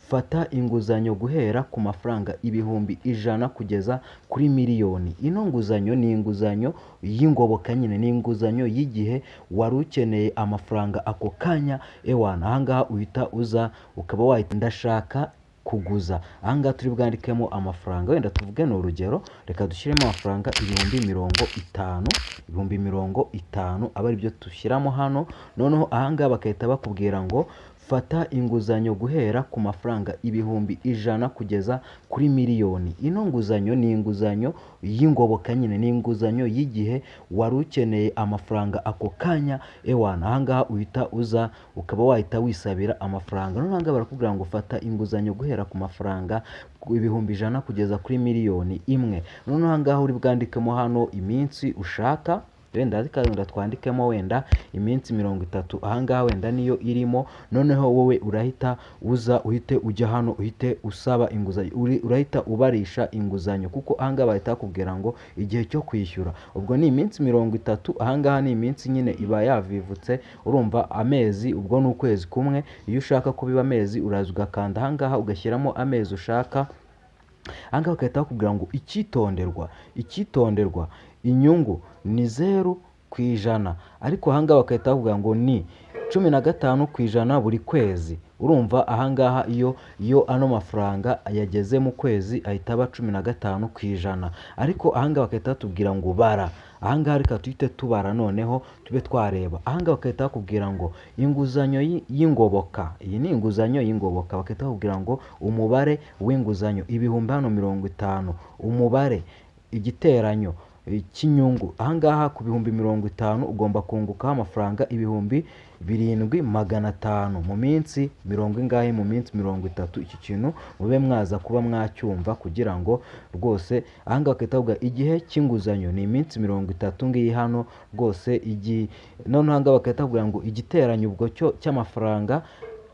Fata inguzanyo guhera ku mafaranga 100,000 kugeza kuri miliyoni. Ino nguzanyo ni inguzanyo y'ingoboka nyine, ni inguzanyo y'igihe wari ukeneye amafaranga ako kanya. Ewana, ahangaha uhita uza ukaba wahita ndashaka kuguza. Ahangaha turi bwandikemo amafaranga, wenda tuvuge ni urugero, reka dushyiremo amafaranga 50,000, 50,000 aba aribyo dushyiramo hano. Noneho ahangaha bagahita bakubwira ngo fata inguzanyo guhera ku mafaranga 100,000 kugeza kuri miliyoni. Ino nguzanyo ni inguzanyo y'ingoboka nyine, ni inguzanyo y'igihe wari ukeneye amafaranga ako kanya. Ewana, ahangaha uhita uza ukaba wahita wisabira amafaranga. Noneho ahangaha barakubwira ngo fata inguzanyo guhera ku mafaranga 100,000 kugeza kuri miliyoni 1. Noneho ahangaha uri bwandikemo hano iminsi ushaka, wenda reka wenda twandikemo wenda iminsi 30, ahangaha wenda niyo irimo. Noneho wowe urahita uza uhite ujya hano uhite usaba inguzanyo, urahita ubarisha inguzanyo, kuko ahangaha bahita bakubwira ngo igihe cyo kwishyura ubwo ni iminsi 30. Ahangaha ni iminsi nyine iba yavivutse, urumva amezi ubwo ni ukwezi kumwe. Iyo ushaka ko biba amezi uraza ugakanda ahangaha ugashyiramo amezi ushaka. Ahangaha bagahita bakubwira ngo icyitonderwa, icyitonderwa, inyungu ni 0%, ariko ahangaha bagahita bakubwira ngo ni 15% buri kwezi. Urumva ahangaha iyo ano mafaranga yageze mu kwezi ahita aba 15%, ariko ahangaha bagahita batubwira ngo bara. Ahangaha reka tuhite tubara noneho tube twareba. Ahangaha bagahita bakubwira ngo inguzanyo y'ingoboka, iyi ni inguzanyo y'ingoboka. Bagahita bakubwira ngo umubare w'inguzanyo ibihumbi hano 50, umubare igiteranyo cy'inyungu ahangaha ku 50,000 ugomba kungukaho amafaranga 7,500 mu minsi mirongo ingahe? Mu minsi 30. Iki kintu mube mwaza kuba mwacyumva kugira ngo rwose ahangaha bagahita bavuga igihe cy'inguzanyo ni iminsi 30 ngiyi hano rwose. Noneho ahangaha bagahita bakubwira ngo igiteranyo ubwo cyo cy'amafaranga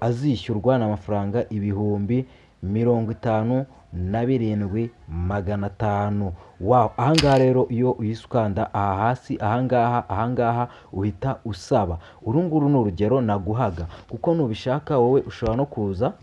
azishyurwa ni amafaranga 57,500. Wow, ahangaha rero iyo uhise ukanda aha hasi ahangaha uhita usaba. Uru nguru ni urugero naguhaga, kuko nubishaka wowe ushobora no kuza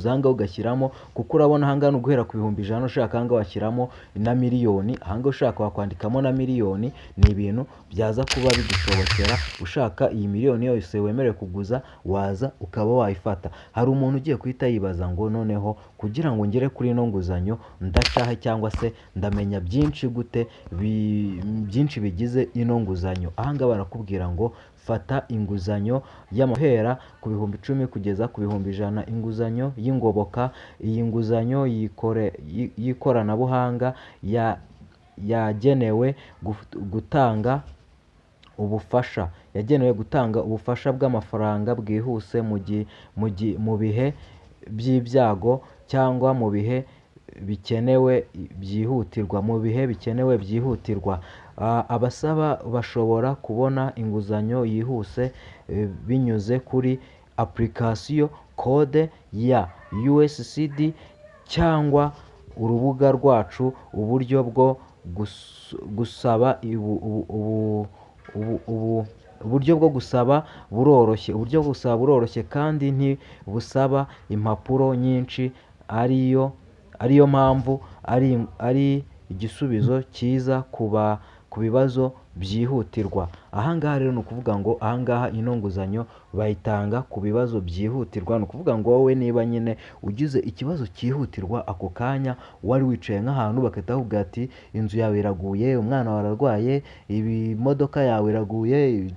ahangaha ugashyiramo, kuko urabona ahangaha ni uguhera ku 100,000, ushaka ahangaha washyiramo na miliyoni, ahangaha ushaka wakwandikamo na miliyoni, ni ibintu byaza kuba bigushobokera. Ushaka iyi miliyoni yose wemerewe kuguza waza ukaba wayifata. Hari umuntu ugiye guhita yibaza ngo noneho kugira ngo ngere kuri ino nguzanyo ndacahe, cyangwa se ndamenya byinshi gute, byinshi bigize ino nguzanyo? Ahangaha barakubwira ngo fata inguzanyo y'amahera ku 10,000 kugeza ku 100,000, inguzanyo y'ingoboka. Iyi nguzanyo y'ikoranabuhanga yagenewe gutanga ubufasha, yagenewe gutanga ubufasha bw'amafaranga bwihuse mu bihe by'ibyago cyangwa mu bihe bikenewe byihutirwa, mu bihe bikenewe byihutirwa. Abasaba bashobora kubona inguzanyo yihuse binyuze kuri application, code ya USSD cyangwa urubuga rwacu. Uburyo bwo gusaba uburyo bwo gusaba buroroshye, uburyo bwo gusaba buroroshye kandi ntibusaba impapuro nyinshi, ariyo mpamvu ari igisubizo cyiza ku bibazo byihutirwa. Ahangaha rero ni ukuvuga ngo ahangaha ino nguzanyo bayitanga ku bibazo byihutirwa. Ni ukuvuga ngo wowe niba nyine ugize ikibazo cyihutirwa ako kanya, wari wicaye nk'ahantu bagahita bakubwira ati inzu yawe iraguye, umwana wawe ararwaye, imodoka yawe iraguye,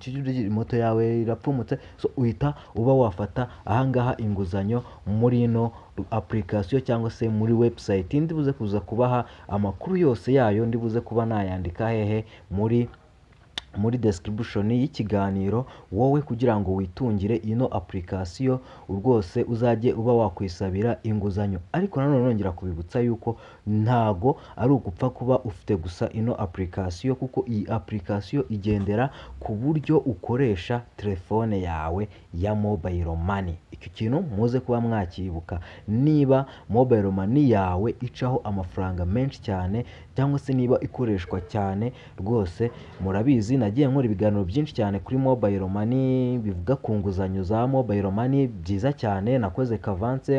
moto yawe irapfumutse, so uhita uba wafata ahangaha inguzanyo muri ino application cyangwa se muri website. Ndibuze kuza kubaha amakuru yose yayo, ndibuze kuba nayandika hehe? Muri description y'ikiganiro, wowe kugira ngo witungire ino application rwose uzajye uba wakwisabira inguzanyo. Ariko nanone nongera kubibutsa yuko ntago ari ugupfa kuba ufite gusa ino application, kuko iyi application igendera ku buryo ukoresha telefone yawe ya mobile money. Icyo kintu muze kuba mwakibuka. Niba mobile money yawe icaho amafaranga menshi cyane, cyangwa se niba ikoreshwa cyane, rwose murabizi. Nagiye nkora ibiganiro byinshi cyane kuri mobile money, bivuga ku nguzanyo za mobile money, byiza cyane. Nakoze Kavance,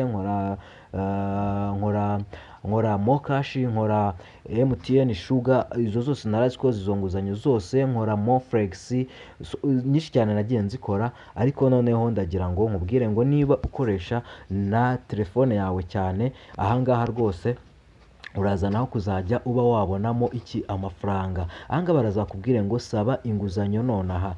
nkora MoKash, nkora MTN Shuga, izo zose narazikoze, izo nguzanyo zose, nkora Moflex, nyinshi cyane nagiye nzikora. Ariko noneho ndagira ngo nkubwire ngo niba ukoresha na telefone yawe cyane, ahangaha rwose uraza naho kuzajya uba wabonamo iki? Amafaranga. Ahangaha barazakubwire ngo saba inguzanyo nonaha.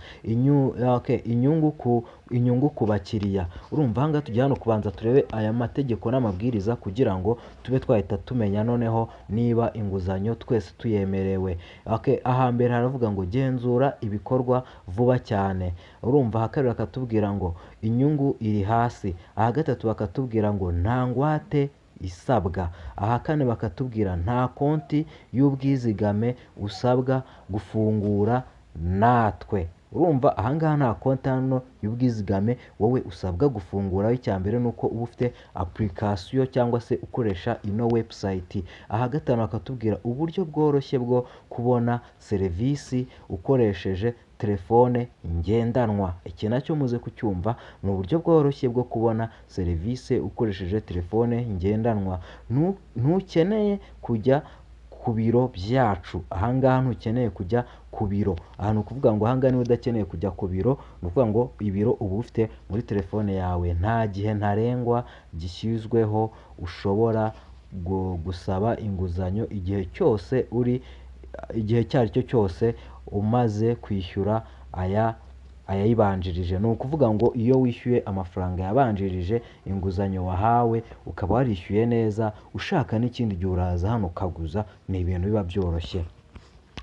Okay, inyungu ku bakiriya. Urumva ahangaha tujya hano kubanza turebe aya mategeko n'amabwiriza kugira ngo tube twahita tumenya noneho niba inguzanyo twese tuyemerewe. Okay, ahambere haravuga ngo genzura ibikorwa vuba cyane. Urumva aha kabiri bakatubwira ngo inyungu iri hasi. Aha gatatu bakatubwira ngo nta ngwate isabwa. Aha kane bakatubwira nta konti y'ubwizigame usabwa gufungura natwe. Urumva ahangaha nta konti hano y'ubwizigame wowe usabwa gufungura. Icya mbere ni uko uba ufite application cyangwa se ukoresha ino website. Aha gatanu bakatubwira uburyo bworoshye bwo kubona serivisi ukoresheje telefone ngendanwa. Iki nacyo muze kucyumva, ni uburyo bworoshye bwo kubona serivisi ukoresheje telefone ngendanwa. Ntukeneye kujya ku biro byacu. Ahangaha ntukeneye kujya ku biro. Aha ni ukuvuga ngo ahangaha niba udakeneye kujya ku biro, ni ukuvuga ngo ibiro uba ufite muri telefone yawe. Nta gihe ntarengwa gishyizweho, ushobora gusaba inguzanyo igihe cyose uri, igihe icyo ari cyo cyose, umaze kwishyura aya ayayibanjirije. Ni ukuvuga ngo iyo wishyuye amafaranga yabanjirije inguzanyo wahawe, ukaba warishyuye neza, ushaka n'ikindi gihe uraza hano ukaguza, ni ibintu biba byoroshye.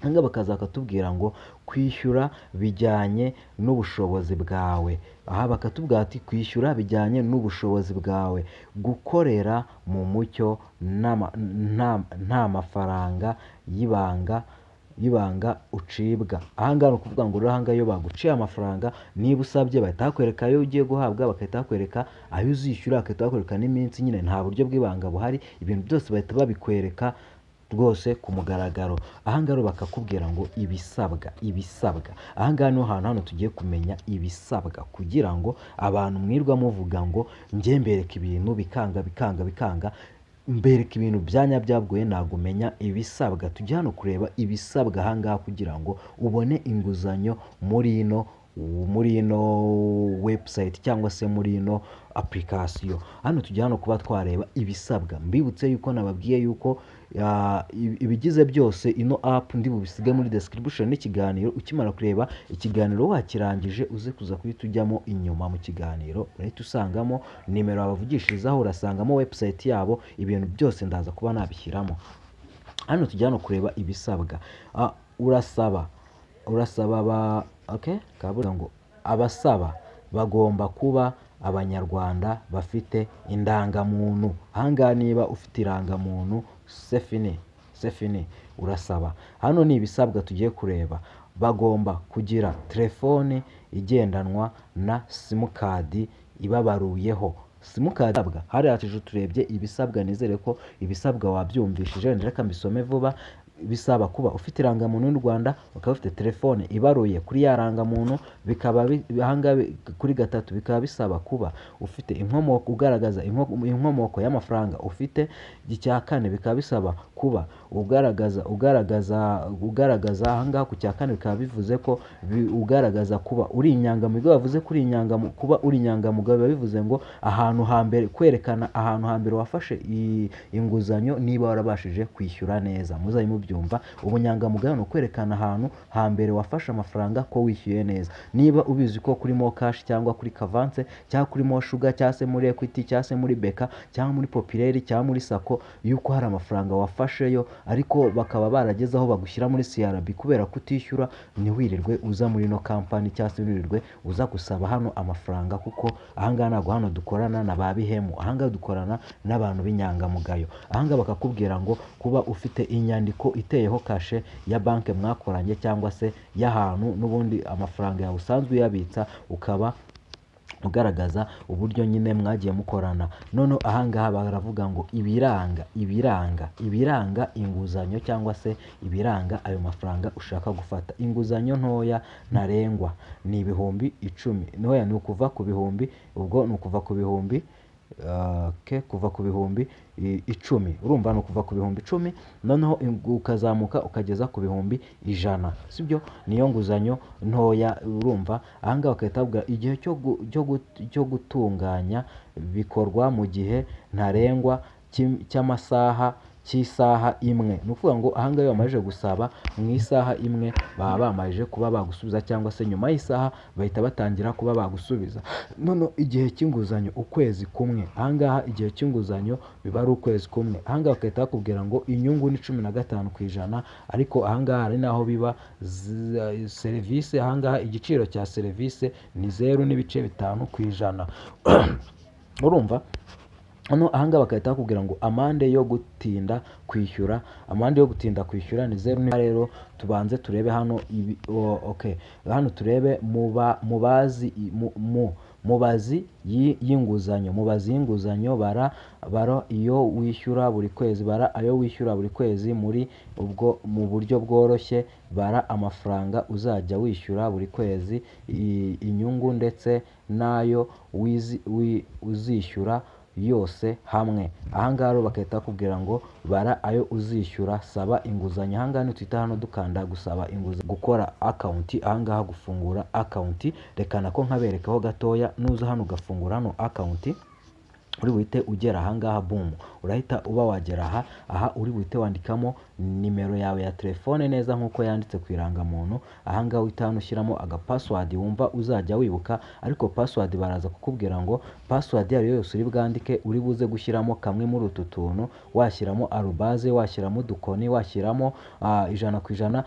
Ahangaha bakaza bakatubwira ngo kwishyura bijyanye n'ubushobozi bwawe. Aha bakatubwira ati kwishyura bijyanye n'ubushobozi bwawe, gukorera mu mucyo, nta mafaranga y'ibanga ucibwa. Ahangaha ni ukuvuga ngo rero ahangaha iyo baguciye amafaranga, niba usabye bahita bakwereka ayo ugiye guhabwa, bagahita bakwereka ayo uzishyura, bagahita bakwereka n'iminsi. Nyine nta buryo bw'ibanga buhari, ibintu byose bahita babikwereka rwose ku mugaragaro. Ahangaha rero bakakubwira ngo ibisabwa. Ahangaha niho hantu hano tugiye kumenya ibisabwa, kugira ngo abantu mwirwa muvuga ngo njye mbereka ibintu bikanga, bikanga, bikanga, mbereka ibintu bya nyabyaguye, ntabwo umenya ibisabwa. Tujya hano kureba ibisabwa ahangaha kugira ngo ubone inguzanyo muri ino website cyangwa se muri ino application. Hano tujya hano kuba twareba ibisabwa. Mbibutse yuko nababwiye yuko ibigize byose ino app ndi bubisige muri description n'ikiganiro. Ukimara kureba ikiganiro wakirangije, uze kuza kuhita ujyamo inyuma mu kiganiro, urahita usangamo nimero wabavugishirizaho, urasangamo website yabo, ibintu byose ndaza kuba nabishyiramo. Hano tujya hano kureba ibisabwa. Urasaba ba, okay, kavuga ngo abasaba bagomba kuba Abanyarwanda bafite indangamuntu. Ahangaha niba ufite irangamuntu, c'est fini, c'est fini, urasaba. Hano ni ibisabwa tugiye kureba. Bagomba kugira telefone igendanwa na simukadi ibabaruyeho, simukadi. Hariya hejuru turebye ibisabwa. Nizere ko ibisabwa wabyumvishije. Wenda reka mbisome vuba. Bisaba kuba ufite irangamuntu y'u Rwanda, ukaba ufite telefone ibaruye kuri ya rangamuntu. Bikaba ahangaha kuri gatatu bikaba bisaba kuba ufite inkomoko, ugaragaza inkomoko y'amafaranga ufite. Icya kane bikaba bisaba kuba ugaragaza, ahangaha ku cya kane bikaba bivuze ko ugaragaza kuba uri inyangamugayo. Bavuze ko uri inyangamu, kuba uri inyangamugayo biba bivuze ngo ahantu hambere, kwerekana ahantu hambere wafashe inguzanyo niba warabashije kwishyura neza. Muzajye mubyumva, ubunyangamugayo ni ukwerekana ahantu hambere wafashe amafaranga ko wishyuye neza. Niba ubizi ko kuri MoKash cyangwa kuri Kavance cyangwa kuri MoShuga cyangwa se muri Equity cyangwa se muri BK cyangwa muri Populaire cyangwa muri SACCO yuko hari amafaranga wafasheyo, ariko bakaba barageze aho bagushyira muri CRB kubera kutishyura, ntiwirirwe uza muri ino kampani cyangwa se ntiwirirwe uza gusaba hano amafaranga, kuko ahangaha ntabwo hano dukorana na ba bihemu, ahangaha dukorana n'abantu b'inyangamugayo. Ahangaha bakakubwira ngo kuba ufite inyandiko iteyeho kashe ya banki mwakoranye cyangwa se y'ahantu n'ubundi amafaranga yawe usanzwe uyabitsa, ukaba ugaragaza uburyo nyine mwagiye mukorana. Noneho ahangaha baravuga ngo ibiranga inguzanyo cyangwa se ibiranga ayo mafaranga ushaka gufata. Inguzanyo ntoya ntarengwa ni 10,000, ntoya ni ukuva ku bihumbi, ubwo ni ukuva ku bihumbi kuva ku bihumbi 10, urumva ni ukuva ku bihumbi 10, noneho ukazamuka ukageza ku bihumbi 100, sibyo? Niyo nguzanyo ntoya. Urumva ahangaha bagahita bavuga igihe cyo gutunganya bikorwa mu gihe ntarengwa cy'amasaha, cy'isaha imwe. Ni ukuvuga ngo ahangaha iyo bamajije gusaba mu isaha imwe baba bamajije kuba bagusubiza, cyangwa se nyuma y'isaha bahita batangira kuba bagusubiza. Noneho igihe cy'inguzanyo ukwezi kumwe, ahangaha igihe cy'inguzanyo biba ari ukwezi kumwe. Ahangaha bagahita bakubwira ngo inyungu ni 15%, ariko ahangaha hari n'aho biba serivisi, ahangaha igiciro cya serivisi ni 0.5%. Urumva hano ahangaha bagahita bakubwira ngo amande yo gutinda kwishyura, amande yo gutinda kwishyura ni 0. Rero tubanze turebe hano ibi, okay, hano turebe mubazi mubazi y'inguzanyo, mubazi y'inguzanyo bara iyo wishyura buri kwezi, bara ayo wishyura buri kwezi muri ubwo mu buryo bworoshye, bara amafaranga uzajya wishyura buri kwezi, inyungu ndetse n'ayo uzishyura yose hamwe. Ahangaha rero bagahita bakubwira ngo bara ayo uzishyura, saba inguzanyo. Ahangaha nitwita hano dukanda gusaba inguzanyo, gukora account, ahangaha gufungura account, reka nako nkaberekaho gatoya. Nuza hano ugafungura hano account, uri buhite ugera ahangaha, boom, urahita uba wagera aha. Aha uri buhite wandikamo nimero yawe ya telefone neza nk'uko yanditse ku irangamuntu. Ahangaha uhita hano ushyiramo aga password wumva uzajya wibuka, ariko password baraza kukubwira ngo password iyo ari yo yose uri bwandike uri buze gushyiramo kamwe muri utu tuntu, washyiramo arubaze, washyiramo udukoni, washyiramo 100%,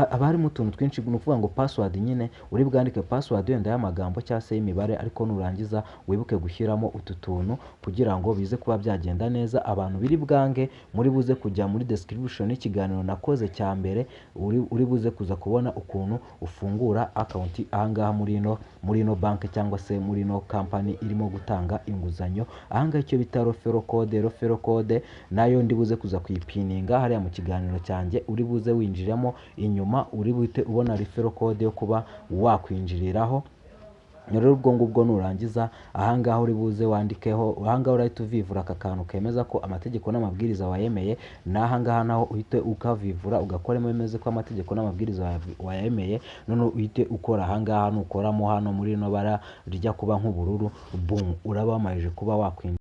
haba harimo utuntu twinshi. Ni ukuvuga ngo password nyine uri bwandike password wenda y'amagambo cyangwa se y'imibare, ariko nurangiza wibuke gushyiramo utu tuntu kugira ngo bize kuba byagenda neza. Abantu biri bwange muri buze kujya muri description y'ikiganiro nakoze cya mbere, uri buze kuza kubona ukuntu ufungura account ahangaha muri ino banki cyangwa se muri ino company irimo gutanga inguzanyo. Ahangaha icyo bita referral code, referral code nayo ndi buze kuza kuyipininga hariya mu kiganiro cyanjye, uri buze winjiramo inyuma uri buhite ubona referral code yo kuba wakwinjiriraho. Rero ubwo ngubwo nurangiza ahangaha uri buze wandikeho, ahangaha urahita uvivura aka kantu kemeza ko amategeko n'amabwiriza wayemeye, n'ahangaha naho uhite ukavivura ugakoremo bimeze ko amategeko n'amabwiriza wayemeye. Noneho uhite ukora ahangaha, nukoramo hano muri ino bara rijya kuba nk'ubururu, boom, uraba wamajije kuba wakwinjira.